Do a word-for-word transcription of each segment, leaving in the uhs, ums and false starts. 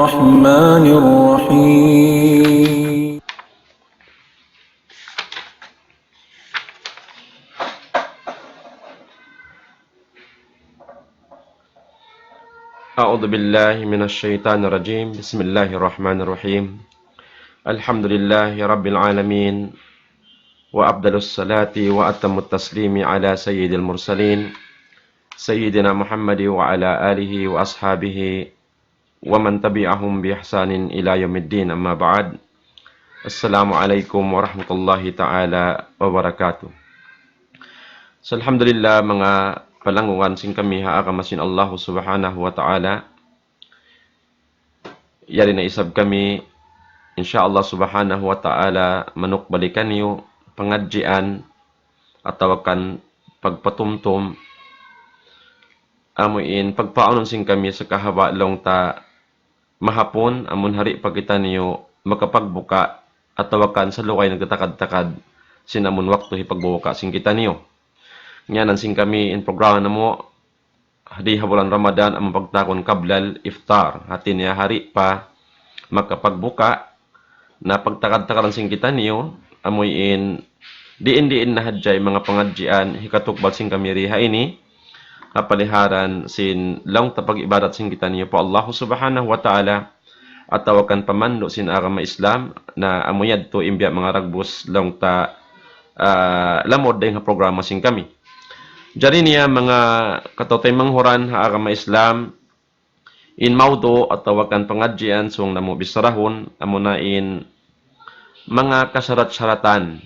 الرحمن الرحيم. أعوذ بالله من الشيطان الرجيم. بسم الله الرحمن الرحيم. الحمد لله رب العالمين. وأفضل الصلاة وأتم التسليم على سيد المرسلين سيدنا محمد وعلى آله وأصحابه ومن تبعهم بإحسان إلى يوم الدين، أما بعد. السلام عليكم ورحمة الله تعالى وبركاته. So, alhamdulillah, manga palanggungan sin kami ha agama sin Allah Subhanahu wa Ta'ala. Yari na isab kami, insya Allah Subhanahu wa Ta'ala, manukbal kaniyu pangadjian atawa kan pagpatumtum, amu in pagpaunun sin kami sa kahaba' laung ta mahapun, amun hari pa kitaniyu makapagbuka atawa kan salugay nagtatakad-takad sin amun waktu hipagbuka sin kitaniyu. Ngiyanan sin kami in programa namu' di ha bulan Ramadan amu pagtawagun qablal iftar. Hati niya hari pa makapagbuka, na pagtakad-takadan sin kitaniyu, amu in diin-diin na hadja in manga pangadjian hikatukbal sin kami di ha ini, ha paliharan sin laung ta pag-ibadat sin kitaniyu pa Allah Subhanahu wa Ta'ala, atawa kan pamandu' sin agama Islam, na amu yadtu in biya' manga dagbus laung ta, ah, lamud dayn ha programa sin kami. Jari niya manga kataymanghuran ha agama Islam, in mawdu' atawa kan pangadjian subay namu' bicharahun, amuna in manga kasarat-saratan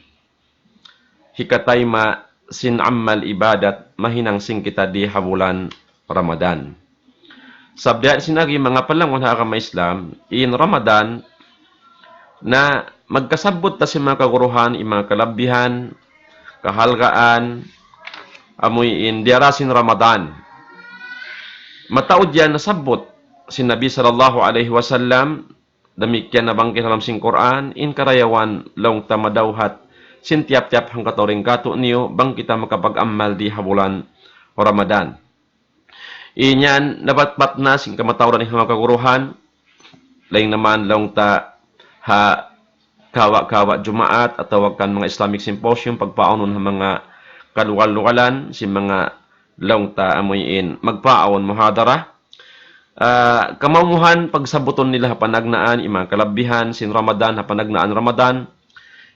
hikatayma' sin amal ibadat mahinang sin kita di ha bulan Ramadan. Sabab dayn sin agi manga palanggungan ha agama Islam, in Ramadan na magkasabbut ta sin manga kaguruhan, in manga kalabihan, kahalgaan, amu in diyara sin Ramadan. Mataud yan nasabbut sin Nabi sallallahu alayhi wasallam, damikkiyan na bang kita ha lawm sin Qur'an, in karayawan laung ta madawhat sin tiyap-tiyap hangkatau dayn kātu'niyu, bang kita makapag-amal di ha bulan Ramadan. In yan, nabatbat na sin kamatauran ha manga kaguruhan, laung naman laung ta ha kawa-kawa Jumaat atawa kan manga Islamic Symposium, pagpaunun ha manga kalugal-lugalan, sin manga laung ta amu in magpaun muhadara. Ah, kamawmuhan pagsabbutun nila ha panagnaan, in manga kalabihan sin Ramadan, ha panagnaan Ramadan,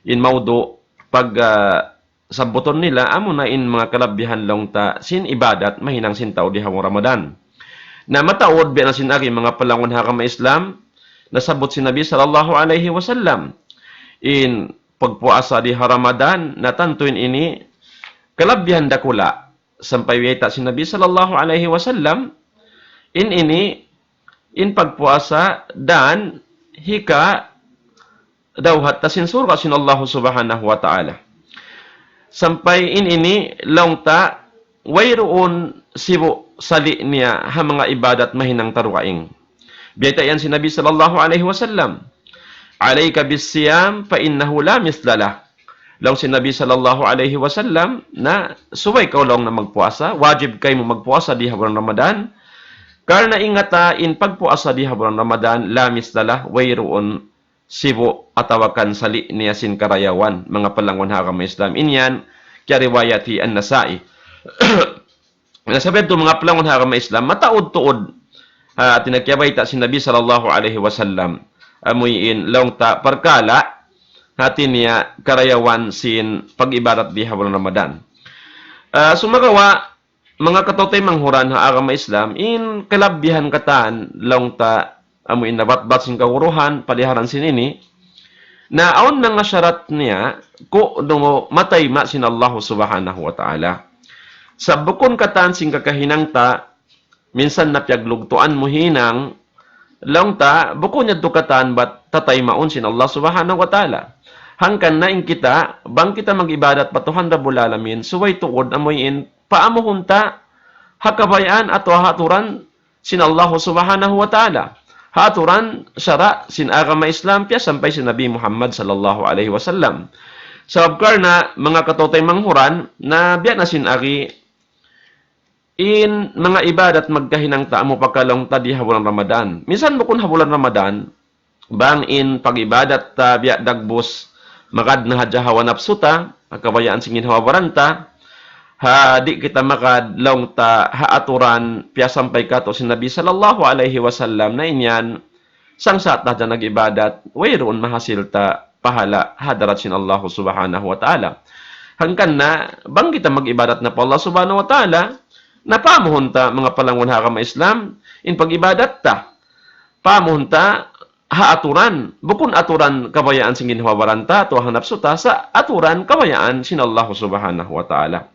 in mawdu' pag, ah, sabbutun nila, amuna in manga kalabihan laung ta sin ibadat mahinang sin tau di ha bulan Ramadan. Na mataud biya' na sin agi manga palanggungan ha agama Islam, nasabbut sin Nabi sallallahu alayhi wasallam, in pagpuasa di ha Ramadan, na tantu in ini kalabihan dakula'. Sampay wayta' sin Nabi sallallahu alayhi wasallam, in ini, in pagpuasa dan hika dawhat ta sin surga' sin Allah Subhanahu wa Ta'ala. Sampay in ini laung ta wayruun sibu' sali' niya ha manga ibadat mahinang ta dugaing. Biyayta' yan sin Nabi sallallahu alayhi wasallam, عليك بالصيام فإنه لا مثل له. Laung sin Nabi sallallahu alayhi wasallam, na subay kaw laung na magpuasa, wajib kaymu magpuasa di ha bulan Ramadan. Karna' ingata in pagpuasa di ha bulan Ramadan, لا مثل له, wayruun sibu' atawa kan sali' niya sin karayawan, manga palanggungan ha agama Islam. In yan, kiyariwayat hi An-Nasa'i. Na sabab yadtu manga palanggungan ha agama Islam, mataud tuud, ha, hati niya kiyabayta' sin Nabi sallallahu alayhi wasallam, amu in laung ta parkala', hati niya karayawan sin pag-ibadat di ha bulan Ramadan. Ah, sumagawa', manga kataymanghuran ha agama Islam, in kalabihan katan laung ta amu in nabatbat sin kaguruhan, paliharan sin ini, na awn manga sharat niya, kunu' matayma' sin Allah Subhanahu wa Ta'ala. Sa' bukun katan sin kakahinang ta, minsan na piyaglugtuan mu hinang, laung ta, bukun yadtu katan bat tataymaun sin Allah Subhanahu wa Ta'ala. Hangkan na in kita, bang kita mag-ibadat pa Tuhan Rabbul Alamin, subay tuud amu in paamuhun ta, ha kabayaan atawa ha aturan sin Allah Subhanahu wa Ta'ala. Ha aturan sara' sin agama Islam, piyasampay sin Nabi Muhammad sallallahu alayhi wasallam. Sabab karna' manga kataymanghuran, na biya' na sin agi In manga ibadat magkahinang ta amu pa ka laung ta di ha bulan Ramadan. Minsan bukun ha bulan Ramadan, bang in pag-ibadat ta biya' dagbus, magad na hadja hawa napsu ta, ha kabayaan sin ginhawa-baran ta, ha di' kita magad laung ta ha aturan piyasampay katu' sin Nabi sallallahu alayhi wasallam na in yan, sangsa' ta hadja nag-ibadat, wayruun mahasil ta pahala' ha hadarat sin Allah subhanahu wa ta'ala. Hangkan na, bang kita mag-ibadat na pa Allah subhanahu wa ta'ala, na paamuhun ta manga palangun ha agama Islam, in pag-ibadat ta, paamuhun ta ha aturan, bukun aturan kabayaan sin ginhawa-baran ta, atawa ha napsu ta, sa' aturan kabayaan sin Allah subhanahu wa ta'ala.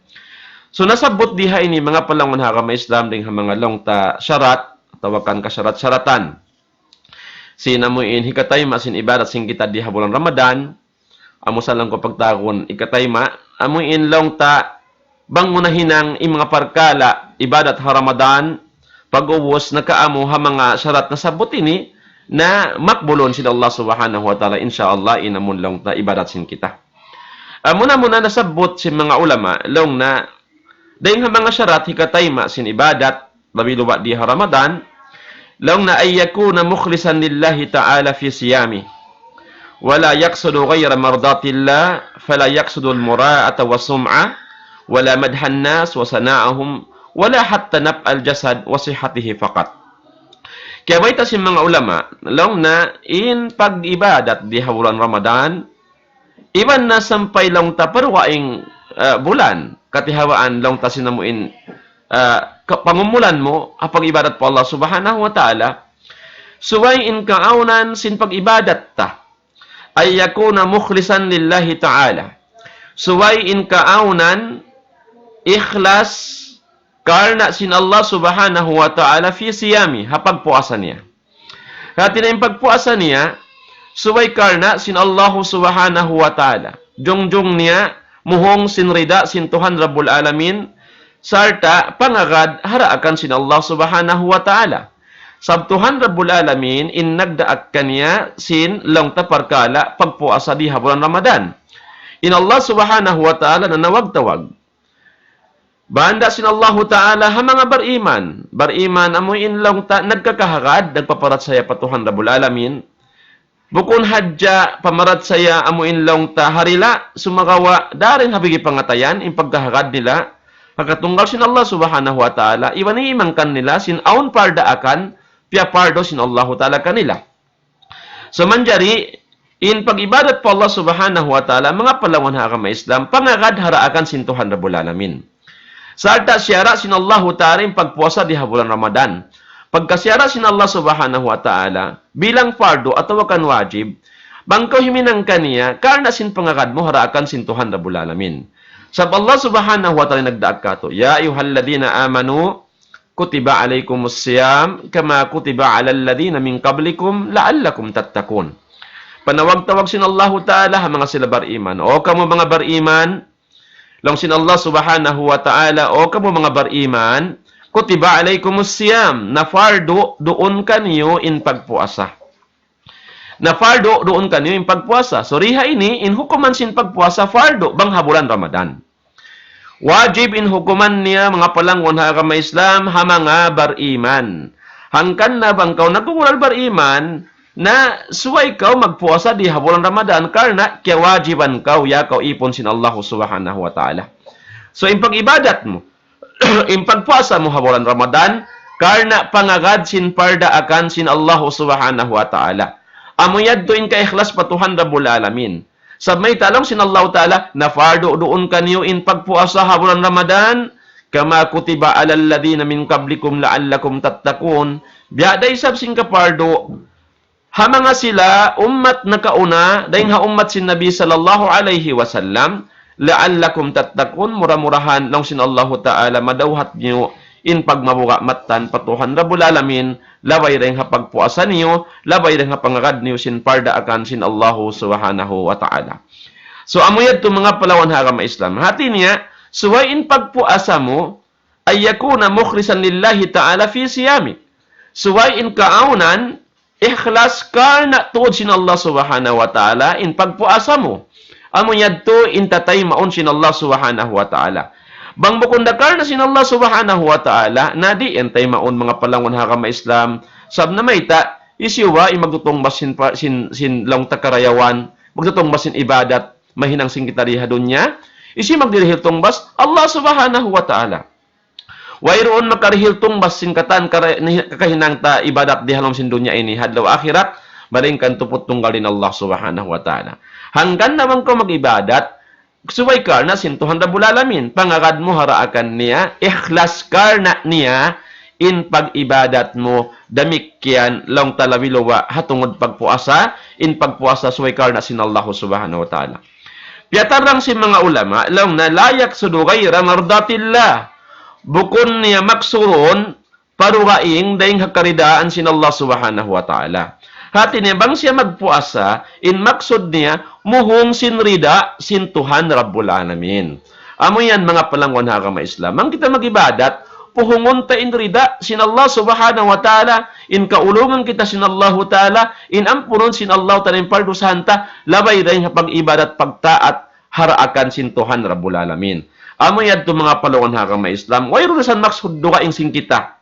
So, nasabbut di ha ini manga palangun ha agama Islam, dayn ha manga laung ta sharat, atawa kan kasharat-sharatan. Sin amu in hikatayma' sin ibadat sin kita di ha bulan Ramadan, amu sa laung ku pagtawagun hikatayma', amu in laung ta bang mu nahinang in manga parkala' ibadat ha Ramadan, pag-ubus nakaamu ha manga sharat nasabbut ini, na makbulun sin Allah subhanahu wa ta'ala, insya Allah, in amun laung ta ibadat sin kita. Amu na muna nasabbut sin manga ulama, laung na, dayn ha manga sharat hikatayma' sin ibadat, labi luba' di ha Ramadan, laung na أن يكون مخلصا لله تعالى في صيامه، ولا يقصد غير مرضاة الله، فلا يقصد المراءة والسمعة، ولا مدح الناس وثناءهم، ولا حتى نفع الجسد وصحته فقط. Kiyabayta' sin manga ulama, laung na in pag-ibadat di ha bulan Ramadan, iban na sampay laung ta pa dugaing, ah, bulan, katihawaan laung ta sin amu in, ah, ka-, pangumulan mu, ha pag-ibadat pa Allah subhanahu wa ta'ala, subay in kaawnan sin pag-ibadat ta, أن يكون مخلصا لله تعالى. Subay in kaawnan ikhlas karna' sin Allah subhanahu wa ta'ala في صيامه, ha pagpuasa niya. Hati niya in pagpuasa niya, subay karna' sin Allah subhanahu wa ta'ala. Jungjung niya, muhung sin rida sin Tuhan Rabbul Alamin, sarta' pangagad ha daakan sin Allah subhanahu wa ta'ala. Sabab Tuhan Rabbul Alamin, in nagdaak kaniya sin laung ta parkala' pagpuasa di ha bulan Ramadan. In Allah subhanahu wa ta'ala nanawag-tawag. Banda sin Allahu Ta'ala ha manga bariman. Bariman amu in laung ta nagkakahagad, nagpaparachaya pa Tuhan Rabbul Alamin. Bukun hadja pamarachaya amu in laung ta ha dila, sumagawa' dayn ha bigi pangatayan, in pagkahagad nila ha katunggal sin Allah Subhanahu wa Ta'ala, iban in iman kanila sin awn pardaakan, piyapardu sin Allahu Ta'ala kanila. So, manjari, in pag-ibadat pa Allah Subhanahu wa Ta'ala, manga palawan ha agama Islam, pangagad ha daakan sin Tuhan Rabbul Alamin. Sarta' siyara' sin Allahu Ta'ala in pagpuasa di ha bulan Ramadan. Pagka siyara' sin Allah Subhanahu wa Ta'ala, bilang fardu atawa kan wajib, bang kaw himinang kaniya, karna' sin pangagad mu ha daakan sin Tuhan Rabbul Alamin. Sabab Allah Subhanahu wa Ta'ala nagdaak katu', يا أيها الذين آمنوا كتب عليكم الصيام كما كتب على الذين من قبلكم لعلكم تتقون. Panawag-tawag sin Allahu Ta'ala ha manga sila bariman. O kamu manga bariman, laung sin Allah Subhanahu wa Ta'ala, o kamu manga bariman, كتب عليكم الصيام, napardu duun kaniyu in pagpuasa. Napardu duun kaniyu in pagpuasa. So, di ha ini, in hukuman sin pagpuasa fardu, bang ha bulan Ramadan. Wajib in hukuman niya, manga palawan ha agama Islam, ha manga bariman. Hangkan na bang kaw nagugulal bariman, na subay kaw magpuasa di ha bulan Ramadan, karna' kiyawajiban kaw, ya kaw ipun sin Allah Subhanahu wa Ta'ala. So, in pag-ibadat mu, in pagpuasa mu ha bulan Ramadan, karna' pangagad sin pardaakan sin Allah Subhanahu wa Ta'ala. Amu yadtu in kaikhlas pa Tuhan Rabbul Alamin. Sabab mayta' laung sin Allahu Ta'ala, napardu duun kaniyu in pagpuasa ha bulan Ramadan, كما كتب على الذين من قبلكم لعلكم تتقون. Biya' da isab sin kapardu ha manga sila ummat nakauna, dayn ha ummat sin Nabi sallallahu alayhi wasallam, لعلكم تتقون, mura-murahan, laung sin Allahu Ta'ala, madawhat niyu in pagmabuga' mattan pa Tuhan Rabbul Alamin, labay dayn ha pagpuasa niyu, labay dayn ha pangagad niyu sin pardaakan sin Allahu Subhanahu wa Ta'ala. So, amu yadtu manga palawan ha agama Islam. Hati niya, subay in pagpuasa mu, أن يكون مخلصا لله تعالى في صيامه. Subay in kaawnan, ikhlas karna' tuud sin Allah Subhanahu wa Ta'ala in pagpuasa mu. Amu yadtu in tataymaun sin Allah Subhanahu wa Ta'ala. Bang bukun da karna' sin Allah Subhanahu wa Ta'ala, na di' yan taymaun manga palangun ha agama Islam. Sabab na mayta', hisiyu in magtutungbas sin, pa- sin, sin laung ta karayawan, magtutungbas sin ibadat, mahinang sin kita di ha dunya. Hisiyu magdirihil tungbas? Allah Subhanahu wa Ta'ala. Wayruun makarihil tungbas sin katan kara- ni- kakahinang ta ibadat di ha lawm sin dunya ini, ha adlaw akhirat, malaingkan tuput tunggal in Allah Subhanahu wa Ta'ala. Hangkan na bang kaw mag-ibadat, subay karna' sin Tuhan Rabbul Alamin. Pangagad mu ha daakan niya, ikhlas karna' niya, in pag-ibadat mu, damikkiyan laung ta labi luba' ha tungud pagpuasa, in pagpuasa subay karna' sin Allah Subhanahu wa Ta'ala. Piyatarang sin manga ulama, laung na لا يقصد غير مرضاة الله. Bukun niya maksurun, pa dugaing dayn ha karidaan sin Allah Subhanahu wa Ta'ala. Hati niya bang siya magpuasa, in maksud niya, muhung sin rida sin Tuhan Rabbul Alamin. Amu yan manga palangun ha agama Islam. Bang kita mag-ibadat, puhungun ta in rida sin Allah Subhanahu wa Ta'ala, in kaulungan kita sin Allahu Ta'ala, in ampunun sin Allah Ta'ala in pardusahan ta, labay dayn ha pag-ibadat pagtaat ha daakan sin Tuhan Rabbul Alamin. Amu yadtu manga palangun ha agama Islam. Wayruun da isab maksud dugaing sin kita.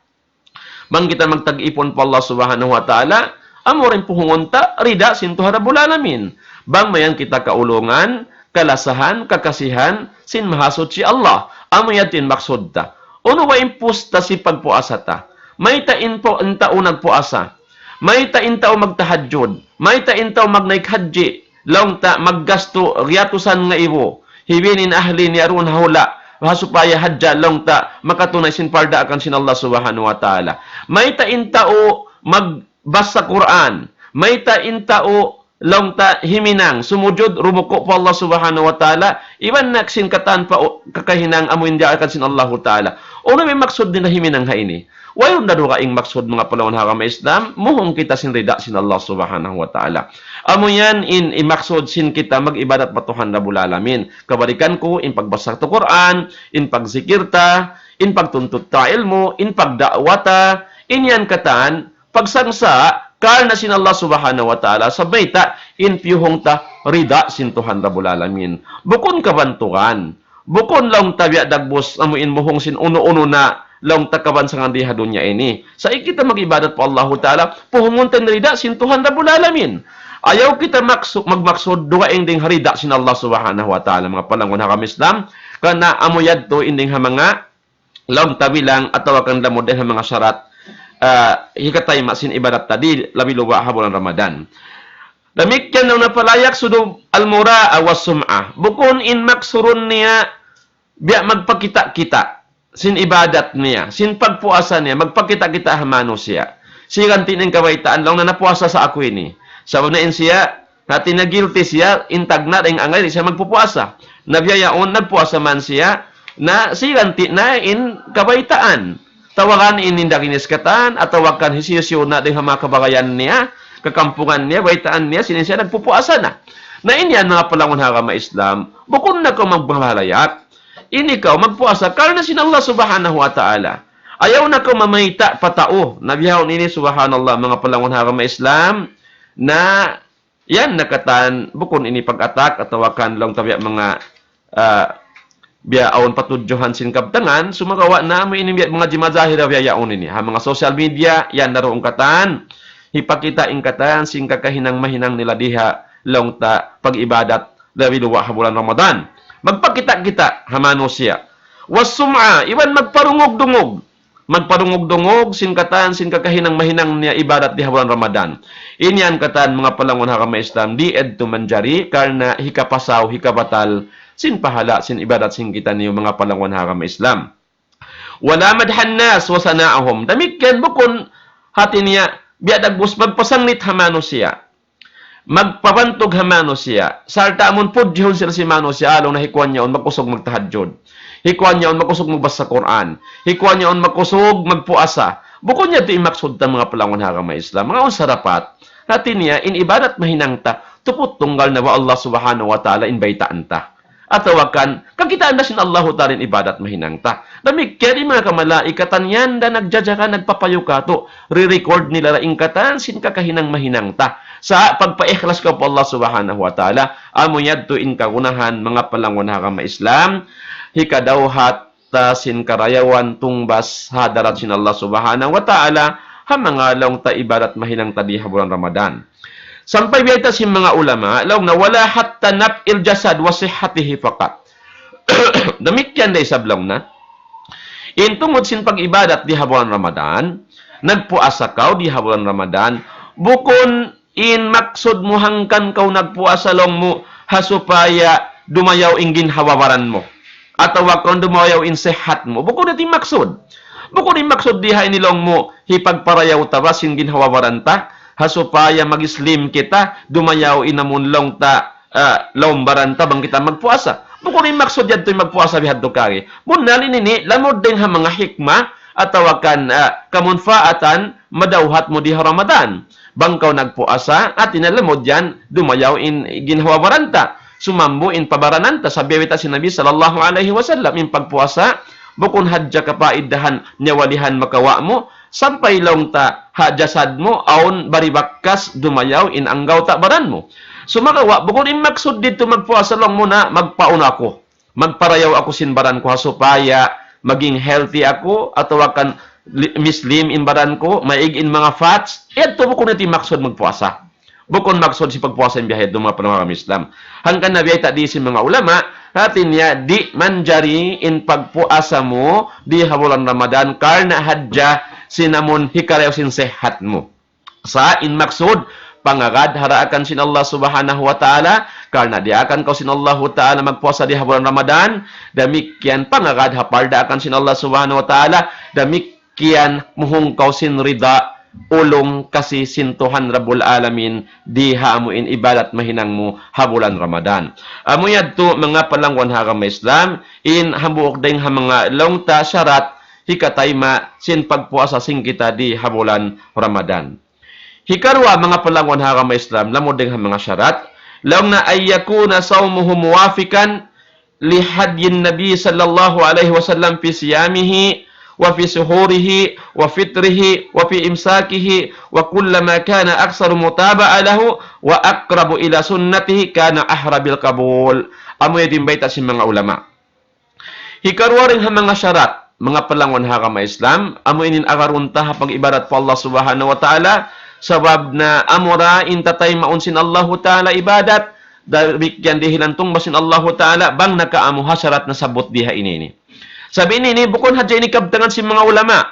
Bang kita magtag-ipun pa Allah Subhanahu wa Ta'ala, amu in puhungun ta, rida sin Tuhan Rabbul Alamin. Bang mayan kita kaulungan, kalasahan, kakasihan, sin Mahasuchi Allah. Amu yadtu in maksud ta. Unu ba in pusta sin pagpuasa ta? Mayta' in pu-, in tau nagpuasa? Mayta' in tau magtahajjud? Mayta' in tau magnaik hajji? Laung ta maggastu riyatusan ngaibu. Hibin in ahli niya duun ha hula'. Ha supaya hadja laung ta makatunay sin pardaakan sin Allah Subhanahu wa Ta'ala. Mayta' in tau magbasa Qur'an? Mayta' in tau laung ta himinang, sumujud, rumuku' pa Allah Subhanahu wa Ta'ala? Iban na sin katan pa u-, kakahinang amu in diyaakan sin Allahu Ta'ala. Unu in maksud nila himinang ha ini? Wayruun da dugaing maksud manga palangun ha agama Islam, muhung kita sin rida sin Allah Subhanahu wa Ta'ala. Amu yan in, in maksud sin kita mag-ibadat pa Tuhan Rabbul Alamin. Kabalikan ku, in pagbasa ta Qur'an, in pagzikir ta, in pagtuntut ta ilmu', in pagda'wa ta, in yan katan, pagsangsa', karna' sin Allah Subhanahu wa Ta'ala, sabab mayta' in piyuhung ta rida sin Tuhan Rabbul Alamin. Bukun kabantugan. Bukun laung ta biya' dagbus amu in muhung sin unu-unu na laung ta kabansangan di ha dunya ini. Sa' in kita mag-ibadat pa Allahu Ta'ala, puhungun ta in rida sin Tuhan Rabbul Alamin. Ayaw kita maksu-, magmaksud dugaing dayn ha rida sin Allah Subhanahu wa Ta'ala, manga palangun ha agama Islam, karna' amu yadtu in dayn ha manga laung ta bilang atawa kan lamud dayn ha manga sharat, ah, hikatayma' sin ibadat ta di labi luba' ha bulan Ramadan. Damikkiyan laung na فلا يقصد المراءة والسمعة. Bukun in maksurun niya biya' magpakita'-kita' sin ibadat niya, sin pagpuasa niya, magpakita'-kita' ha manusiya'. Siganti' in kabaytaan laung na napuasa sa aku ini. Sabab na in siya, hati niya guilty siya, in tagna' dayn angay, di' siya magpupuasa. Na biya' yaun, nagpuasa man siya, na siganti' na in kabaytaan. Tawagan in indaginis katan, atawa kan hisiyu-siyu na dayn ha manga kabagayan niya, kakampungan niya, baytaan niya, sin in siya nagpupuasa na. Na in yan manga palangun ha agama Islam, bukun na kaw magbangalayak. Ini kaw magpuasa karna' sin Allah Subhanahu wa Ta'ala. Ayaw na kaw mamayta' pa tau. Na bihaun ini, subhanallah, manga palangun ha agama Islam, na yan na katan, bukun ini pag-attack atawa kan laung ta biya' manga, ah, biya' awn patudjuhan sin kabtangan, sumagawa' na amu ini biya' manga jimazahir biya' yaun ini. Ha manga social media, yan na duun katan, hipakita' in katan, sin kakahinang-mahinang nila di ha laung ta pag-ibadat, labi luba' ha bulan Ramadan. Magpakita'-kita' ha manusiya'. والسمعة, iban magparungug-dungug. Magparungug-dungug, sin katan, sin kakahinang-mahinang niya ibadat di ha bulan Ramadan. In yan katan, manga palangun ha agama Islam, di' yadtu manjari, karna' hikapasaw, hikabatal, sin pahala', sin ibadat, sin kitaniyu, manga palangun ha agama Islam. ولا مدح الناس وثناءهم. Damikkiyan bukun hati niya, biya' dagbus magpasangnit ha manusiya'. Magpabantug ha manusiya'. Sarta' amun pudjihun sila sin manusiya', laung na hi kuwan yaun makusug magtahajjud. Hi kuwan yaun makusug magbasa Qur'an. Hi kuwan yaun makusug magpuasa. Bukun yadtu in maksud ta manga palangun ha agama Islam. Manga unsarapat. Hati niya, in ibadat mahinang ta, tuput tunggal na ba Allah Subhanahu wa Ta'ala in baytaan ta. Atawa kan, kakitaan da sin Allahu Ta'ala in ibadat mahinang ta. Damikkiyan in manga kamalaikatan yan da nagjajaga, nagpapayu katu', re-record nila da in katan sin kakahinang mahinang ta. Sa' pagpaikhlas kaw pa Allah Subhanahu wa Ta'ala, amu yadtu in kagunahan manga palangun ha agama Islam, hikadawhat ta sin karayawan tungbas ha hadarat sin Allah Subhanahu wa Ta'ala, ha manga laung ta ibadat mahinang ta di ha bulan Ramadan. Sampay biyayta' sin manga ulama, laung na, "Wala hatta naf'il jasad wa sihhatihi faqat." Damikkiyan da isab laung na. In tungud sin pag-ibadat di ha bulan Ramadan, nagpuasa kaw di ha bulan Ramadan, bukun in maksud mu hangkan kaw nagpuasa laung mu, ha supaya dumayaw in ginhawa-baran mu. Atawa kaw dumayaw in sehat mu. Bukun na in maksud. Bukun in maksud di ha ini laung mu, hipagparayaw ta ba sin ginhawa-baran ta. Ha supaya mag-slim kita, dumayaw in amun laung ta, ah, laung baran ta bang kita magpuasa. Bukun in maksud yadtu in magpuasa bihadtu kari. Bunnal ini, lamud dayn ha manga hikmah, atawa kan, ah, kamunfaatan, madawhat mu di ha Ramadan. Bang kaw nagpuasa, hati niya lamud yan, dumayaw in ginhawa-baran ta. Sumambu in pabaranan ta, sabab biyayta' sin Nabi sallallahu alayhi wasallam, in pagpuasa, bukun hadja kapaidahan, nyawalihan makawa' mu, sampay laung ta ha jasad mu, awn bari bakas dumayaw in anggawta' baran mu. Sumagawa', bukun in maksud didtu magpuasa laung mu na magpaunu aku. Magparayaw aku sin baran ku ha supaya maging healthy aku, atawa kan li-, mislim in baran ku, maig in manga fats, yadtu bukun na in maksud magpuasa. Bukun maksud sin pagpuasa in biya' yadtu manga panaw agama Islam. Hangkan na biyayta' di sin manga ulama, hati niya di' manjari in pagpuasa mu di ha bulan Ramadan karna' hadja sin amun hikarayaw sin sehat mu. Sa' in maksud, pangagad ha daakan sin Allah Subhanahu wa Ta'ala, karna' diyaakan kaw sin Allahu Ta'ala magpuasa di ha bulan Ramadan, damikkiyan pangagad ha pardaakan sin Allah Subhanahu wa Ta'ala, damikkiyan muhung kaw sin rida ulung kasi sin Tuhan Rabbul Alamin di ha amu in ibadat mahinang mu ha bulan Ramadan. Amu yadtu manga palangwan ha agama Islam, in hambuuk dayn ha manga laung ta sharat hikatayma' sin pagpuasa sin kita di ha bulan Ramadan. Hikaruwa manga palangwan ha agama Islam, lamud dayn ha manga sharat, laung na أن يكون صومه موافقا لهدي النبي صلى الله عليه وسلم في صيامه وفي سحوره وفطره وفي إمساكه وكلما كان أكثر متابعة له وأقرب إلى سنته كان أحرى بالقبول. Amu yadtu in bayta' sin manga ulama. Hikaruwa dayn ha manga sharat, manga palangwan ha agama Islam, amu ini in agarun ta ha pag-ibadat pa Allah Subhanahu wa Ta'ala, sabab na amura in tataymaun sin Allahu Ta'ala ibadat, damikkiyan dihilan tungbas sin Allahu Ta'ala, bang nakaamu ha sharat nasabbut di ha ini ini. Sabab ini ini, bukun hadja ini kabtangan sin manga ulama.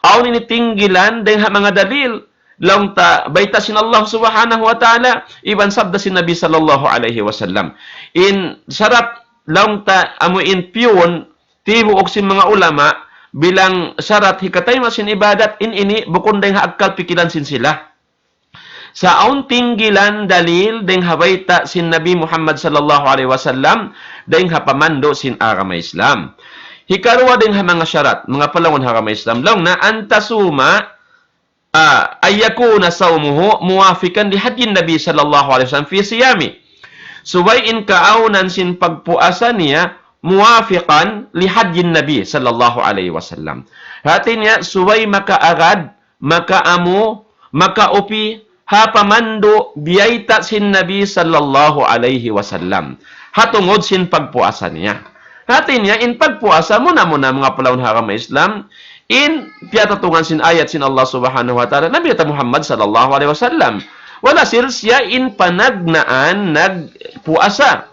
Awn ini tinggilan dayn ha manga dalil, laung ta bayta' sin Allah Subhanahu wa Ta'ala, iban sabda sin Nabi sallallahu alayhi wasallam. In sharat laung ta amu in piyun, tibuuk sin manga ulama, bilang sharat hikatayma' sin ibadat in ini bukun dayn ha akkal pikilan sin sila. Sa' awn tinggilan dalil dayn ha bayta' sin Nabi Muhammad sallallahu alayhi wasallam, dayn ha pamandu' sin agama Islam. Hikaruwa dayn ha manga sharat, manga palangwan ha agama Islam, laung na أن تصوم Ah, أن يكون صومه موافقا لهدي النبي صلى الله عليه وسلم في صيامه. Subay in kaawnan sin pagpuasa niya موافقا لهدي النبي صلى الله عليه وسلم. Hati niya, subay makaagad, makaamu, makaupi, ha pamandu' biyayta' sin Nabi sallallahu alayhi wasallam. Ha tungud sin pagpuasa niya. Hati niya, in pagpuasa muna-muna manga palangwan ha agama Islam, in piyatatungan sin ayat sin Allah Subhanahu wa Ta'ala, Nabi ta Muhammad sallallahu alayhi wasallam. Walhasil siya in panagnaan nagpuasa.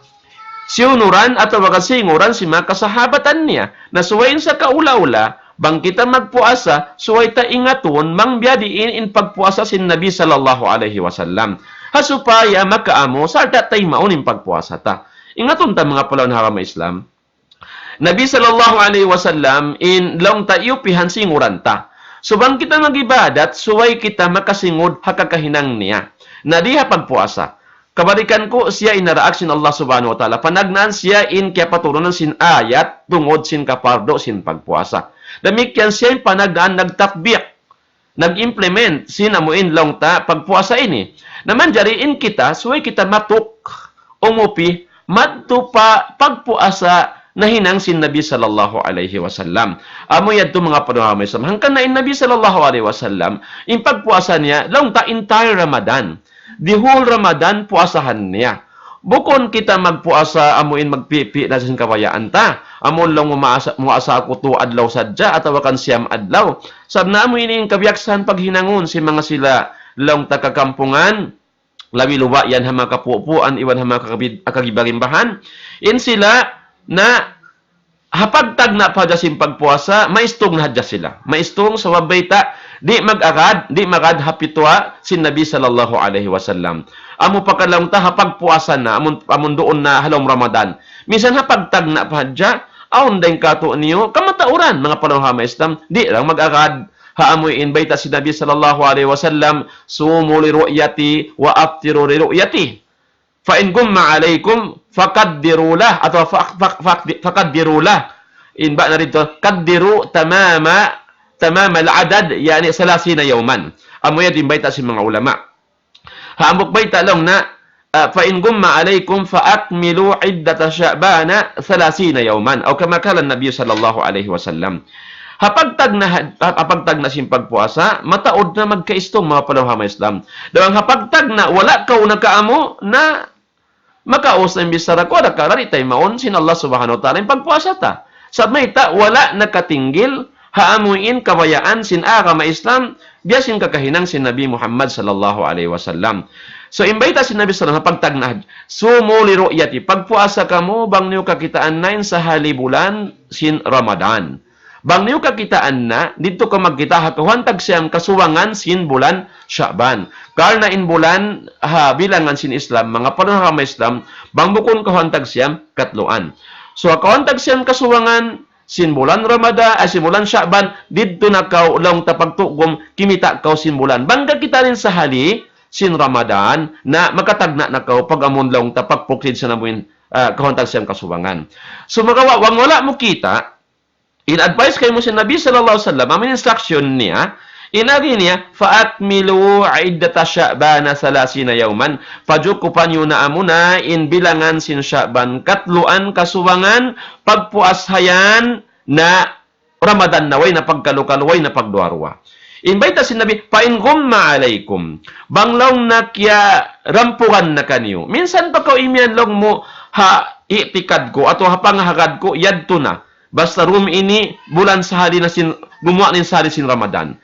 Siyunuran atawa kasinguran sin manga kasahabatan niya. Na subay in sakaula-ula, bang kita magpuasa, subay ta ingatun, bang biya' diin in pagpuasa sin Nabi sallallahu alayhi wasallam. Ha supaya makaamu, sarta' taymaun in pagpuasa ta. Ingatun ta manga palangwan ha agama Islam. Nabi sallallahu alayhi wasallam in laung ta iyupihan singuran ta. So bang kita mag-ibadat, subay kita makasingud ha kakahinang niya. Na di ha pagpuasa. Kabalikan ku, siya in naraak sin Allah Subhanahu wa Ta'ala. Panagnaan siya in kiyapaturunan sin ayat tungud sin kapardu sin pagpuasa. Damikkiyan siya in panagnaan nagtatbik, nag-implement sin amu in laung ta pagpuasa ini. Na manjari in kita, subay kita matuk, umupi, madtu pa pagpuasa nahinang sin Nabi sallallahu alayhi wasallam. Amu yadtu manga palangwan ha agama Islam. Hangkan na in Nabi sallallahu alayhi wasallam, in pagpuasa niya, laung ta entire Ramadan. The whole Ramadan puasahan niya. Bukun kita magpuasa amu in magpipi' na sin kabayaan ta. Amu laung mu maasa, muasa aku tu adlaw sadja atawa kan siyam adlaw. Sabab na amu ini in kabiyaksahan paghinangun sin manga sila laung ta kakampungan, labi luba yan ha manga kapupuan, iban ha manga kakabid-, kagibarimbahan. In sila na ha pagtagna' pa hadja sin pagpuasa, maistung na hadja sila. Maistung sabab bayta', di' mag-agad, di' magad ha pituwa sin Nabi sallallahu alayhi wasallam. Amu pa ka laung ta ha pagpuasa na, amun, amun duun na ha lawm Ramadan. Minsan ha pagtagna' pa hadja, awn dayn katu' niyu, kamatauran, manga palangga' ha Islam, di' lang mag-agad. Ha amu in bayta' sin Nabi sallallahu alayhi wasallam, صوموا لرؤيتي وأفطروا لرؤيتي. فإن غم عليكم فقدروا له, atawa fa-, fa-, fa-, فقدروا له. In ba na didtu, قدروا تمام، تمام العدد, yani ثلاثين يوما. Amu yan in bayta' sin manga ulama. Ha hambuuk bayta' laung na, ah, فإن غم عليكم فأكملوا عدة شعبان ثلاثين يوما. أو كما قال النبي صلى الله عليه وسلم. Ha pagtagna', ha, ha pagtagna' sin pagpuasa, mataud na magkaistung manga palangga' ha Islam. Dayn ha pagtagna', wala' kaw nakaamu, na makaus na in bichara ku, ada ka rari taymaun sin Allah Subhanahu wa Ta'ala in pagpuasa ta. Sabab mayta', wala' nakatinggil, ha amu in kabayaan sin agama Islam, biya' sin kakahinang sin Nabi Muhammad sallallahu alayhi wasallam. So, in bayta' sin Nabi sallallahu alayhi wasallam, pagtagna', صوموا لرؤيتي, pagpuasa kamu, bang niyu kakitaan na in sahali bulan sin Ramadan. Bang niyu kakitaan na, didtu kaw magkita' ha kahantag siyam kasubangan sin bulan Sha'ban. Karna' in bulan ha bilangan sin Islam, manga palangga' ha Islam, bang bukun kahantag siyam, katluan. So, kahantag siyam kasubangan sin bulan Ramadan, ay sin bulan Sha'ban, didtu na kaw laung ta pagtugum, kimita' kaw sin bulan. Bang kakitaan in sahali sin Ramadan, na makatagna' na kaw pag-amun laung ta pagpuksid sin amu in, ah, kahantag siyam kasubangan. So, makawa-, bang wala' mu kita', in advice kaymu sin Nabi sallallahu alayhi wasallam, amu in instruction niya, in agi niya, فأكملوا عدة شعبان ثلاثين يوما. Pajukupan niyu na amuna in bilangan sin Sha'ban, katluan kasubangan, pagpuasa yan na Ramadan na, way na pagkalu-kalu, way na pagduwa-ruwa. In bayta' sin Nabi, فإن غم عليكم. Bang laung na kiyarampugan na kaniyu. Minsan pa kaw imiyan laung mu ha i'tikad ku, atawa ha pangahagad ku, yadtu na. Basta dum ini bulan sahali na sin, gumuwa' na in sahali sin Ramadan.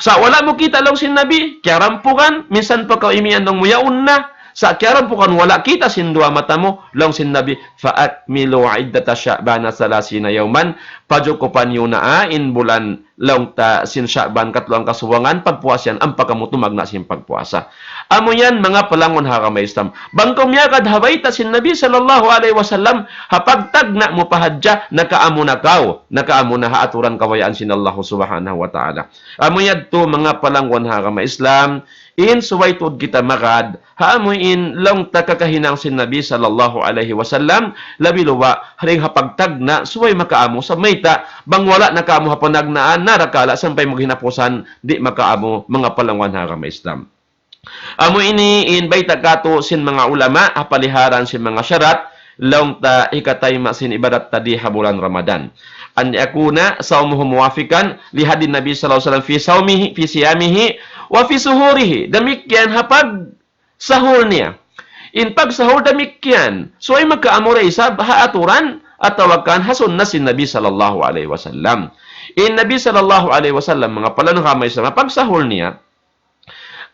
Sa' wala' mu kita' laung sin Nabi, kiyarampugan, minsan pa kaw imiyan laung mu yaun na, sa' kiyarampugan wala' kita' sin duwa mata mu, laung sin Nabi, فأكملوا عدة شعبان ثلاثين يوما, pajukupan niyu na in bulan laung ta sin Sha'ban katluan kasubangan, pagpuasa yan, ampa kamu tumagna' sin pagpuasa. Amu yan, manga palangga' ha agama Islam. Bang kaw miyagad ha bayta' sin Nabi sallallahu alayhi wasallam, ha pagtagna' mu pa hadja, nakaamu na kaw, nakaamu na ha aturan kabayaan sin Allah subhanahu wa ta'ala. Amu yadtu, manga palangga' ha agama Islam, in subay tuud kita magad, ha amu in laung ta kakahinang sin Nabi sallallahu alayhi wasallam, labi luba', ha dayn ha pagtagna', subay makaamu, sabab mayta', bang wala' nakaamu ha panagnaan, narakala' sampay maghinapusan, di' makaamu, manga palangga' ha agama Islam. Amu ini in bayta' katu' sin manga ulama, ha paliharan sin manga sharat, laung ta hikatayma' sin ibadat ta di ha bulan Ramadan. أن يكون صومه موافقا لهدي النبي صلى الله عليه وسلم في صومه، في صيامه وفي سحوره. Damikkiyan ha pagsahur niya. In pagsahur damikkiyan. Subay makaamu da isab ha aturan atawa kan ha sunna sin Nabi sallallahu alayhi wasallam. In Nabi sallallahu alayhi wasallam, manga palangga' ha Islam, ha pagsahur niya,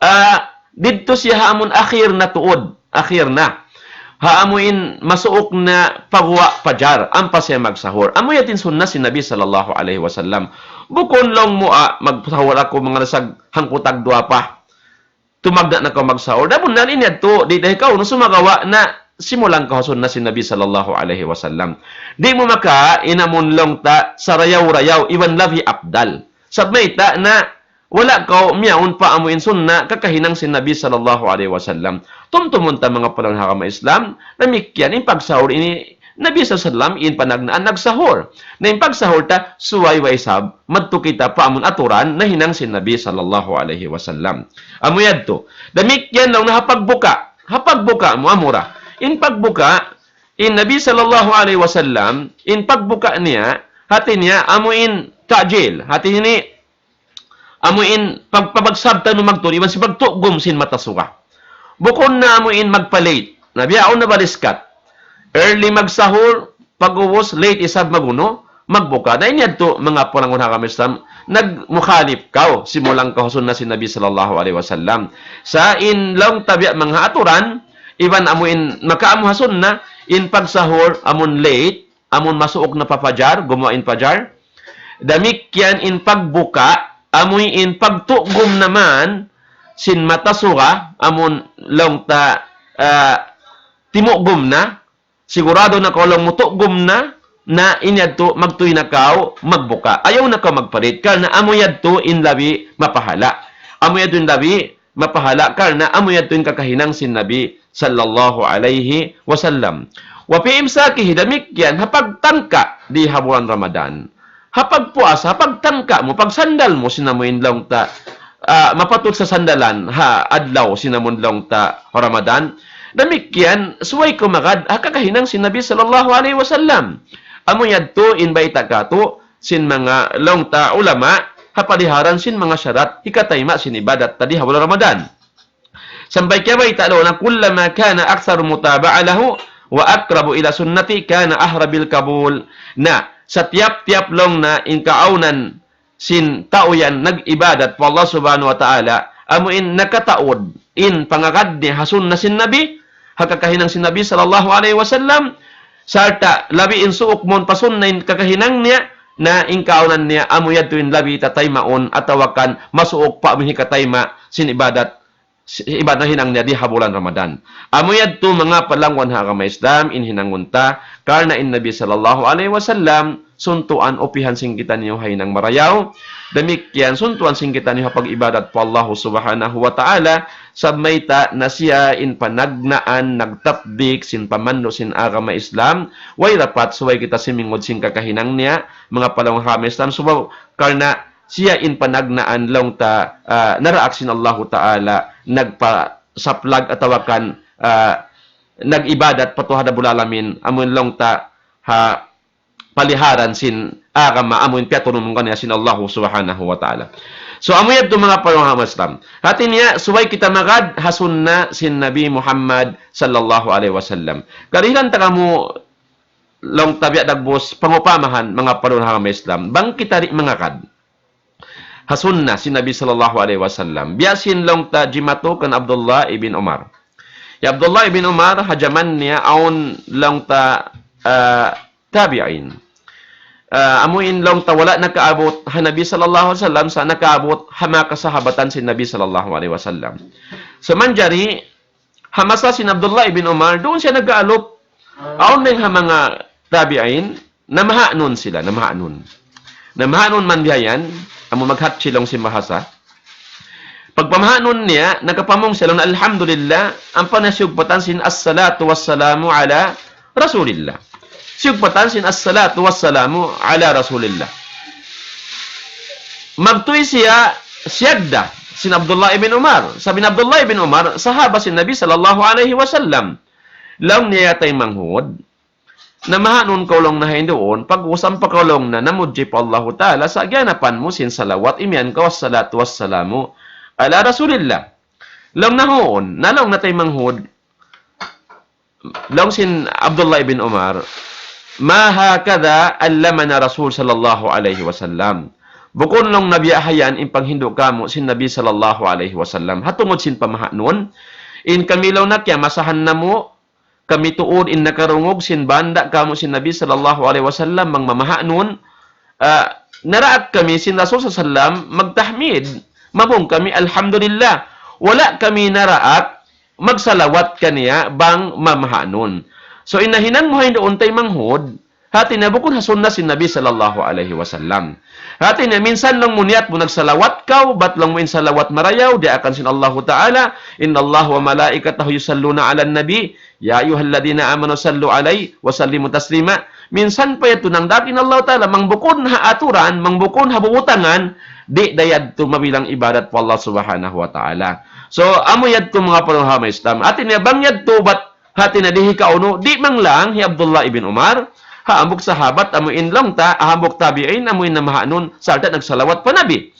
ah, didtu siya ha amun akhir na tuud. Akhir na. Ha amu in masuuk na paguwa' pajar, ampa siya magsahur. Amu yadtu in sunna sin Nabi sallallahu alayhi wasallam. Bukun laung mu, ah, magsahur aku manga lasag hangkutag duwa pa. Tumagna' na kaw magsahur. Da bunnal in yadtu, di' da ikaw, na sumagawa' na simulang kaw ha sunna sin Nabi sallallahu alayhi wasallam. Di' mu makawa' in amun laung ta sarayaw-rayaw, iban labi afdal. Sabab mayta' na wala' kaw miyawn pa amu in sunna kakahinang sin Nabi sallallahu alayhi wasallam. Tumtumun ta manga palangga' ha agama Islam, damikkiyan in pagsahur ini, Nabi sallallahu alayhi wasallam in panagnaan nagsahur. Na in pagsahur ta, subay way isab, madtu kita pa amun aturan nahinang sin Nabi sallallahu alayhi wasallam. Amu yadtu. Damikkiyan laung na ha pagbuka'. Ha pagbuka' mu amura. In pagbuka', in Nabi sallallahu alayhi wasallam, in pagbuka' niya, hati niya, amu in ta'jil. Hati ini, amu in pag-, pabagsab tanu magtuy, iban sin pagtugum sin mata suga. Bukun na amu in magpa-late. Na bihaun na baliskat. Early magsahur, pag'ubus, late isab magunu, magbuka. Na in yadtu, manga palangun ha agama Islam, nagmukhalif kaw, simulang kaw ha sunna sin Nabi sallallahu alayhi wasallam. Sa' in laung ta biya' manga aturan, iban amu in makaamu ha sunna, in pagsahur, amun late, amun masuuk na pa fajar, gumuwa' in fajar. Damikkiyan in pagbuka, amu in pagtugum naman, sin mata suga, amun laung ta, ah, timugum na, sigurado na kaw laung mu tugum na, na in yadtu magtuy na kaw magbuka. Ayaw na kaw magpalit, karna' amu yadtu in labi mapahala'. Amu yadtu in labi mapahala', karna' amu yadtu in kakahinang sin Nabi sallallahu alayhi wasallam. Wa fi imsakihi, damikkiyan ha pagtangka di ha bulan Ramadan. Ha pagpuasa, ha pagtangka mu, pagsandal mu sin amu in laung ta, ah, mapatut sa sandalan ha adlaw sin amun laung ta Ramadan. Damikkiyan, subay kaw magad ha kakahinang sin Nabi sallallahu alayhi wasallam. Amu yadtu in bayta' katu' sin manga laung ta ulama, ha paliharan sin manga sharat hikatayma' sin ibadat ta di ha bulan Ramadan. Sampay kiyabayta' laung niya, كلما كان أكثر متابعة له وأقرب إلى سنته كان أحرى بالقبول. Na, satiyap-tiyap laung niya in kaawnan sin tau yan nag-ibadat pa Allah Subhanahu wa Ta'ala, amu in nakataud in pangagad niya ha sunna sin Nabi, ha kakahinang sin Nabi sallallahu alayhi wasallam, sarta' labi in suuk mawn pa sunna in kakahinang niya, na in kaawnan niya, amu yadtu in labi tataymaun, atawa kan masuuk pa amu in hikatayma' sin ibadat, si-, ibadat hinang niya di ha bulan Ramadan. Amu yadtu manga palangun ha agama Islam, in hinangun ta, karna' in Nabi sallallahu alayhi wasallam, suntuan upihan sin kitaniyu ha hinang marayaw. Damikkiyan, suntuan sin kitaniyu ha pag-ibadat pa Allah Subhanahu wa Ta'ala, sabab mayta' na siya in panagnaan nagtatbik sin pamandu' sin agama Islam, way dapat subay kita simingud sin kakahinang niya, manga palangun ha agama Islam, subay karna' siya in panagnaan laung ta, ah, naraak sin Allahu Ta'ala, nagpasaplag atawa kan, ah, nag-ibadat pa Tuhan Rabbul Alamin, amun laung ta ha paliharan sin agama, amun piyaturun kaniya sin Allahu Subhanahu wa Ta'ala. So, amu yadtu manga palangun ha agama Islam. Hati niya, subay kita magad ha sunna sin Nabi Muhammad sallallahu alayhi wasallam. Karihilan ta kamu laung ta biya' dagbus pangupamahan manga palangun ha agama Islam. Bang kita di' mangagad ha sunna sin Nabi sallallahu alayhi wasallam. Biya' sin laung ta jimatu kan Abdullah ibn Umar. Ya Abdullah ibn Umar, ha jaman niya awn laung ta, ah, tabi'in. Ah, amu in laung ta wala' nakaabut ha Nabi sallallahu alayhi wasallam, sa' nakaabut ha manga kasahabatan sin Nabi sallallahu alayhi wasallam. So manjari, ha masa sin Abdullah ibn Umar, duun siya nag-aalup. Awn dayng ha manga tabi'in, namahanun sila, namahanun. Namahanun man biya' yan, amu maghatsi laung sin bahasa. Pagpamahanun niya, nakapamung siya laung na, "Alhamdulillah," ampa na siyugpatan sin, "Assalatu wassalamu ala Rasulillah." Siyugpatan sin, "Assalatu wassalamu ala Rasulillah." Magtuy siya, siyagda sin Abdullah ibn Umar. Sabab in Abdullah ibn Umar, sahaba sin Nabi sallallahu alayhi wasallam. Laung niya, "Ya taymanghud, namahanun kaw laung na ha yan duun, pag-usam pa kaw laung na namudji pa Allahu Ta'ala, sa' giyanapan mu sin salawat, imiyan kaw, 'Assalatu wassalamu ala Rasulillah.'" Laung na, "Huun, na laung na taymanghud." Laung sin Abdullah ibn Umar, "ما هكذا علمنا رسول صلى الله عليه وسلم." Bukun laung na biya' ha yan in panghindu' kāmu' sin Nabi sallallahu alayhi wasallam. Ha tungud sin pamahanun, in kami laung na kiyamasahan namu', kami tuud in nakarungug sin banda' kāmu' sin Nabi sallallahu alayhi wasallam bang mamahanun, ah, naraak kami sin Rasul sallallahu alayhi wasallam magtahmid, mabung kami, "Alhamdulillah." Wala' kami naraak magsalawat kaniya bang mamahanun. So, in nahinang mu ha yan duun taymanghud, hati niya bukun ha sunna sin Nabi sallallahu alayhi wasallam. Hati niya minsan laung mu niyat mu nagsalawat kaw, bat laung mu in salawat marayaw, diyaakan sin Allahu Ta'ala, إن الله وملائكته يصلون على النبي يا أيها الذين آمنوا صلوا عليه وسلموا تسليما. Minsan pa yadtu nangdaak in Allahu Ta'ala, bang bukun ha aturan, bang bukun ha bubutangan, di' da yadtu mabilang ibadat pa Allah Subhanahu wa Ta'ala. So, amu yadtu manga palangun ha agama Islam. Hati niya bang yadtu bat hati niya di' hikaunu, di' manglang hi Abdullah ibn Umar, ha hambuuk sahabat, amu in laung ta, ha hambuuk tabi'in, amu in namahanun, sarta' nagsalawat pa Nabi.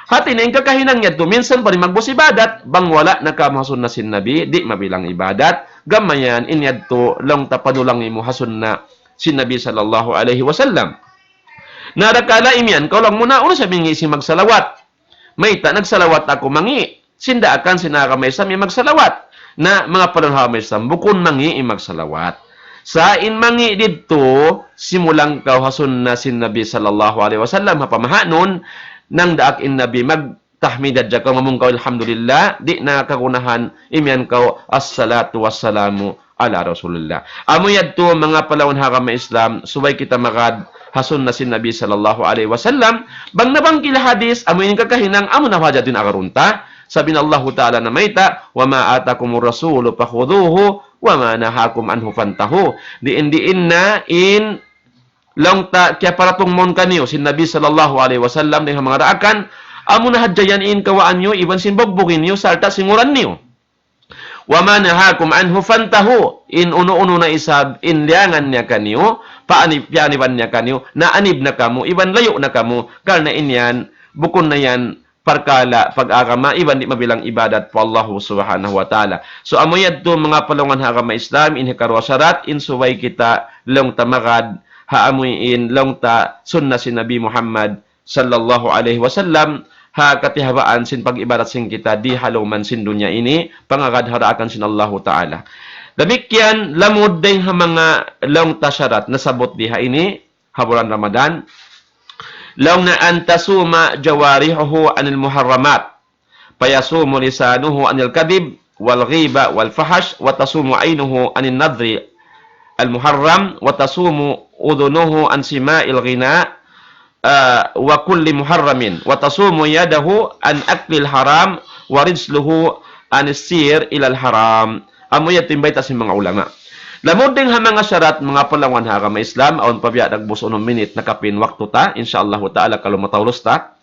Hati niya in kakahinang yadtu, minsan pa di' magbus ibadat, bang wala' na kamu ha sunna sin Nabi, di' mabilang ibadat. Gam mayan, in yadtu, laung ta panulangi mu ha sunna sin Nabi sallallahu alayhi wasallam. Na dakala' imiyan, kaw laung mu na, unu sa' mingi' sin magsalawat. Mayta' nagsalawat aku mangi'. Sin daakan sin agama Islam in magsalawat. Na manga palangwan ha agama Islam, bukun mangi' in magsalawat. Sa' in mangi' didtu, simulang kaw ha sunna sin Nabi sallallahu alayhi wasallam, ha pamahaanun, nagdaak in Nabi, magtahmid hadja kaw, mamung kaw, "Alhamdulillah," di' na kagunahan, imiyan kaw, "Assalatu wassalamu ala Rasulillah." Amu yadtu, manga palangwan ha agama Islam, subay kita magad ha sunna sin Nabi sallallahu alayhi wasallam. Bang nabangkil hadis, amu in kakahinang, amu na hadja in agarun ta. Sabab in Allahu Ta'ala namayta', "Wa ma atakumur rasulu fakhuduhu, wa ma nahakum anhu fantahu." Diin-diin na in laung ta kiyaparatung mawn kaniyu sin Nabi sallallahu alayhi wasallam dayn ha manga daakan, amu na hadja yan in kawaan niyu, iban sin bugbugin niyu, sarta' singuran niyu. "Wa ma nahakum anhu fantahu." In unu-unu na isab in liyangan niya kaniyu, paanib, piyaniban niya kaniyu, naanib na kamu, iban layu' na kamu, karna' in yan, bukun na yan parkala' pag-agama, iban di' mabilang ibadat pa Allahu Subhanahu wa Ta'ala. So, amu yadtu manga palangwan ha agama Islam, in hikaruwa sharat, in subay kita laung ta magad, ha amu in laung ta sunna sin Nabi Muhammad sallallahu alayhi wasallam, ha katihabaan sin pag-ibadat sin kita di ha lawm sin dunya ini, pangagad ha daakan sin Allahu Ta'ala. Damikkiyan, lamud dayn ha manga laung ta sharat nasabut di ha ini, ha bulan Ramadan. Laung niya, "An tasuma jawarihuhu anil muharramat." فيصوم لسانه عن الكذب والغيبة والفحش، وتصوم عينه عن النظر المحرم، وتصوم أذنه عن سماع الغناء، آه، وكل محرم، وتصوم يده عن أكل الحرام، ورجله عن السير إلى الحرام. Amu yadtu in bayta' sin manga ulama. Lamud dayn ha manga sharat, manga palangwan ha agama Islam, awn pa biya' dagbus unum minit na kapin waktu ta, insya Allahu Ta'ala, kalu mataulus ta.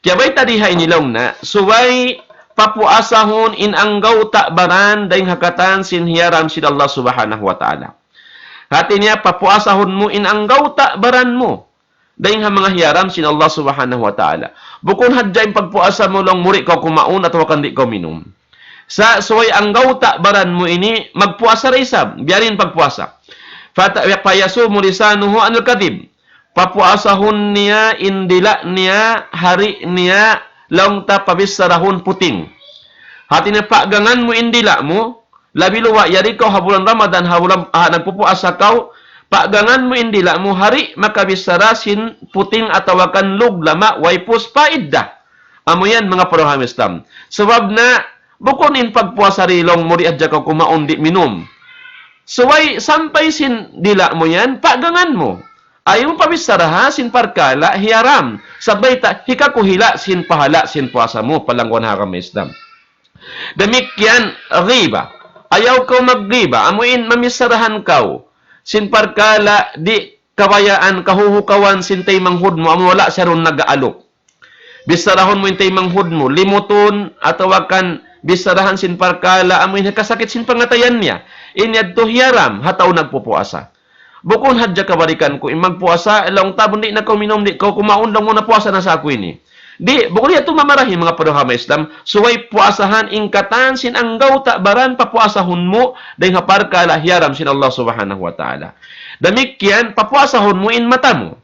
Kiyabayta' di ha ini laung niya, subay papuasahun in anggawta' baran dayn ha katan sin hiyaram sin Allah Subhanahu wa Ta'ala. Hati niya, papuasahun mu in anggawta' baran mu dayn ha manga hiyaram sin Allah Subhanahu wa Ta'ala. Bukun hadja in pagpuasa mu laung mu di' kaw kumaun atawa kan di' kaw minum. Sa' subay anggawta' baran mu ini magpuasa da isab, biya' diin pagpuasa. Fata-, فيصوم لسانه عن الكذب. Papuasahun niya in dila' niya, ha di' niya laung ta pabichara sin puting. Hati niya, paggangan mu in dila' mu, labi luwa' yari kaw ha bulan Ramadan, ha bulan, ha nagpupuasa kaw, paggangan mu in dila' mu, ha di' makabichara sin puting atawa kan lug lama' way pus paidda. Amu yan manga palangwan ha agama Islam. Sabab na, bukun in pagpuasa di' laung mu di' hadja kaw kumaun di' minum. Subay sampay sin dila' mu yan, paggangan mu. Ayaw mu pabicharaha sin parkala' hiyaram. Sabab ta, hikakuhila' sin pahala' sin puasa mu, palangwan ha agama Islam. Damikkiyan, ghiba. Ayaw kaw magghiba, amu in mamicharahan kaw sin parkala' di' kabayaan, kahuhukawan sin taymanghud mu, amu wala' siya duun nag-aaluk. Bicharahun mu in taymanghud mu, limutun, atawa kan bicharahan sin parkala', amu in hikasakit sin pangatayan niya. In yadtu hiyaram, ha tau nagpupuasa. Bukun hadja kabalikan ku, in magpuasa, laung ta bang di' na kaw minum, di' kaw kumaun, laung mu na puasa na sa aku ini. Di', bukun yadtu mamarahi manga palangwan ha agama Islam, subay puasahan in katan sin anggawta' baran papuasahun mu, dayn ha parkala' hiyaram sin Allah Subhanahu wa Ta'ala. Damikkiyan, papuasahun mu in mata mu.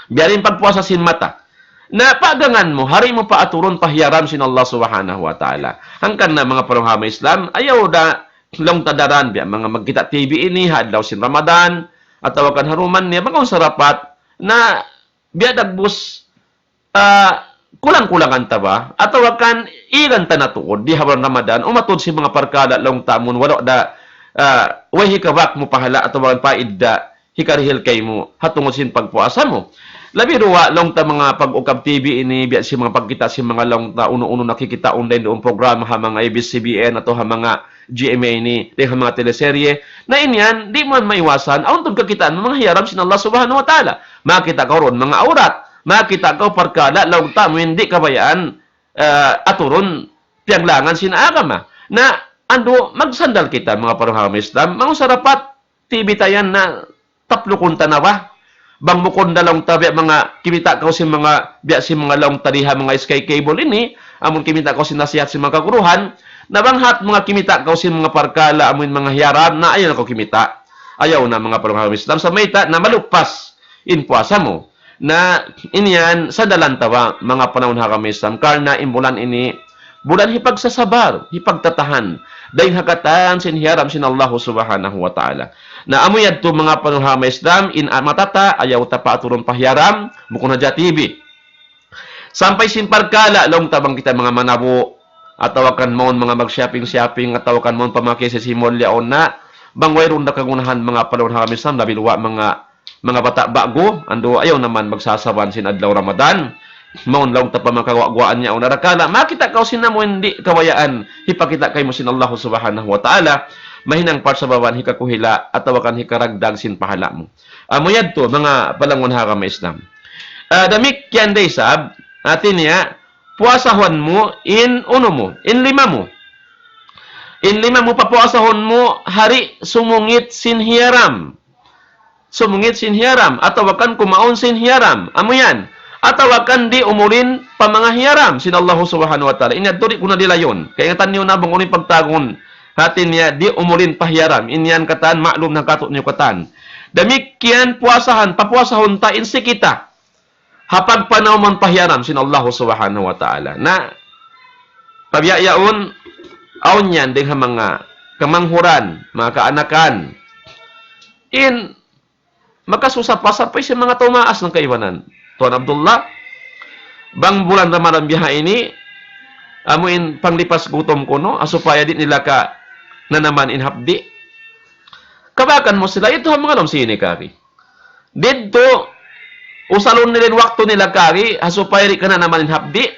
Biya' diin pagpuasa sin mata. Na paggangan mu, ha di' mu paaturun pa hiyaram sin Allah Subhanahu wa Ta'ala. Hangkan na manga palangwan ha agama Islam, ayaw da laung ta daran, biya' manga magkita' T V ini, ha adlaw sin Ramadan, atawa kan ha dum niya, makaun sarapat, na biya' dagbus, ah, kulang-kulangan ta ba? Atawa kan igan ta na tuud, di ha bulan Ramadan, umatud sin manga parkala' laung ta amun, wala' da, ah, way hikabak mu pahala' atawa kan paidda, hikarihil kaymu, ha tungud sin pagpuasa mu. Labi duwa, laung ta manga pag-ukab T V ini, biya' sin manga pagkita' sin manga laung ta, unu-unu na kikita' online duun programa ha manga A B S C B N atawa ha manga G M A ini, dayn ha manga teleserye. Na in yan, di' man maiwasan, awn tuud kakitaan mu manga hiyaram sin Allah Subhanahu wa Ta'ala. Makakita' kaw duun manga awrat, makakita' kaw parkala' laung ta amun di' kabayaan, eh, aturun piyaglangan sin agama. Na, andu', magsandal kita, manga palangwan ha agama Islam, manga sarapat, T V ta yan na taplukun ta na ba? Bang bukun da laung ta biya' manga kimita' kaw sin manga, biya' sin manga laung ta di ha manga Sky Cable ini, amun kimita' kaw sin nasihat sin manga kaguruhan, na bang hat manga kimita' kaw sin manga parkala' amun manga hiyaram, na ayaw na kaw kimita'. Ayaw na manga palangga' ha agama Islam, sa' mayta' na malupas in puasa mu. Na in yan, sandalan ta ba, manga palangga' ha agama Islam, karna' in bulan ini, bulan hipagsasabar, hipagtatahan, dayn ha katan sin hiyaram sin Allah Subhanahu wa Ta'ala. Na amu yadtu manga palangga' ha agama Islam, in a-, matata, ayaw ta paaturun pa hiyaram, bukun hadja T V. Sampay sin parkala', laung ta bang kita manga manabu', atawa kan mawn manga mag-shopping-shopping, atawa kan mawn pamakisi sin mall yaun na, bang wayruun da kagunahan manga palangga' ha agama Islam, labi luwa' manga, manga bata' ba'gu, andu' ayaw naman magsasawan sin adlaw Ramadan, mawn laung ta pa manga kaguwa'-guwaan yaun na dakala', makakita' kaw sin amu in di' kabayaan, hipakita' kaymu sin Allah Subhanahu wa Ta'ala, mahinang part sababan hikakuhila', atawa kan hikaragdag sin pahala' mu. Amu yadtu, manga palangga' ha agama Islam. Ah, damikkiyan da isab, hati niya, puasahun mu in unu mu, in lima mu. In lima mu papuasahun mu, ha di' sumungit sin hiyaram. Sumungit sin hiyaram, atawa kan kumaun sin hiyaram. Amu yan. Atawa kan di' umulin pa manga hiyaram sin Allah Subhanahu wa Ta'ala. In yadtu di' ku na dilayun. Kaingatan niyu na bang unu in pagtawagun. Hati niya, di' umulin pa hiyaram. In yan katan, ma'lum na katu' niyu katan. Damikkiyan puasahan, papuasahun ta in sikita. Ha pagpanawman pa hiyaram sin Allah Subhanahu wa Ta'ala. Na, pabiya' yaun, awn yan, dayn ha manga kamanghuran, manga kaanakan. In, makasusa pa sampay sin manga tau maas na kaibanan. Tuan Abdullah, bang bulan Ramadan biha ini, amu in panglipas gutum kunu', ha supaya di' nila kananaman in hapdi'. Kabakan mu sila, yadtu ha manga lawm sini kari. Didtu, usalun nila in waktu nila kari, ha supaya di' kananaman in hapdi'.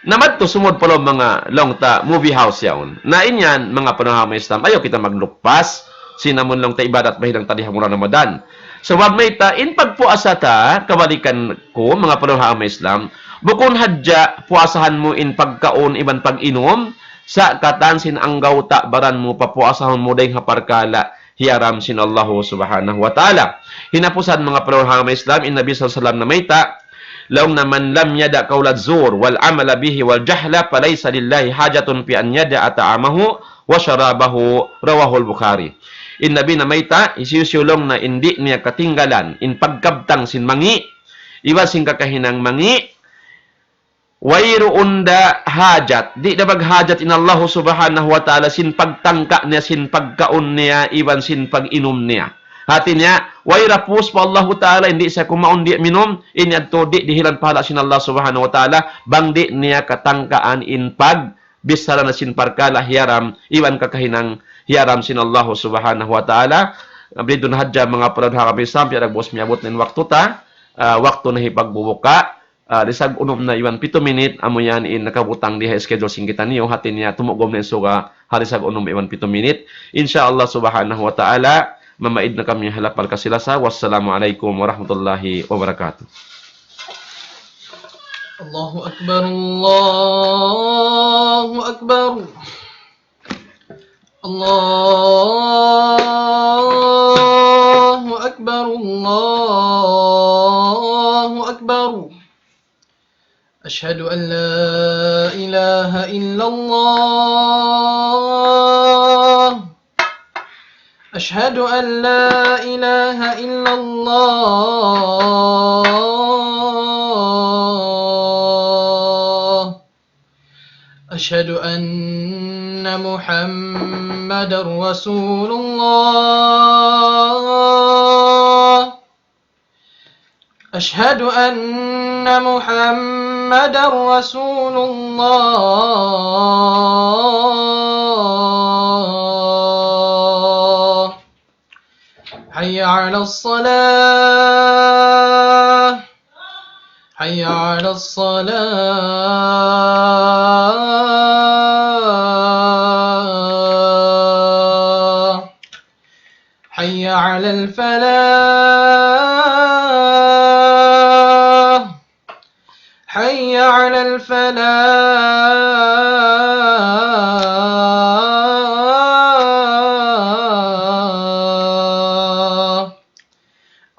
Na madtu sumud pa lawm manga laung ta movie house yaun. Na in yan, manga palangga' ha agama Islam, ayaw kita maglupas sin amun laung ta ibadat mahinang ta di ha bulan Ramadan. Sabab mayta', in pagpuasa ta, kabalikan ku, manga palangga' ha agama Islam, bukun hadja puasahan mu in pagkaun iban pag-inum, sa' katan sin anggawta' baran mu papuasahun mu dayn ha parkala' hiyaram sin Allahu Subhanahu wa Ta'ala. Hinapusan, manga palangga' ha agama Islam, in Nabi sallallahu alayhi wasallam namayta', laung niya, من لم يدع قول الزور والعمل به والجهل فليس لله حاجة في أن يدع طعامه وشرابه. رواه البخاري. In Nabi namayta', hisiyu-siyu laung niya in di' niya katinggalan in pagkabtang sin mangi', iban sin kakahinang mangi', wayruun da hajat, di' da maghajat in Allahu Subhanahu wa Ta'ala sin pagtangka niya, sin pagkaun niya, iban sin pag-inum niya. Hati niya, way da pus pa Allahu Ta'ala, in di' siya kumaun, di' minum, in yadtu di' dihilan pahala' sin Allah Subhanahu wa Ta'ala, bang di' niya katangkaan in pagbichara na sin parkala' hiyaram, iban kakahinang hiyaram sin Allahu Subhanahu wa Ta'ala. Abdi dun hadja, manga palangga' ha agama Islam, piyagdagbus miyabut na in waktu ta, ah, waktu na hipagbubuka, ah, lisag unum na iban pitu minit, amu yan in nakabutang di ha schedule sin kitaniyu, hati niya tumugum na in suga ha lisag unum iban pitu minit. Insha Allah Subhanahu wa Ta'ala, mamaid na kami ha lapal kasi-lasa. Wassalamu alaykum warahmatullahi wabarakatuh. الله أكبر، الله أكبر. الله أكبر، الله أكبر. أشهد أن لا إله إلا الله. أشهد أن لا إله إلا الله. أشهد أن محمدا رسول الله. أشهد أن محمدا رسول الله. حي على الصلاة. حي على الصلاة. حي على الفلاح. حي على الفلاح.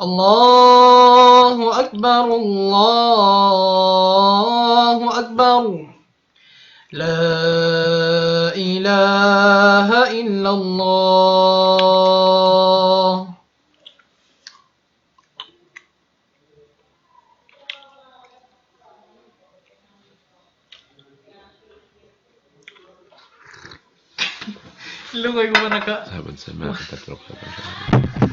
الله إلا الله. Lugay ku man ka. Saban sa mga katatlo, saban sa mga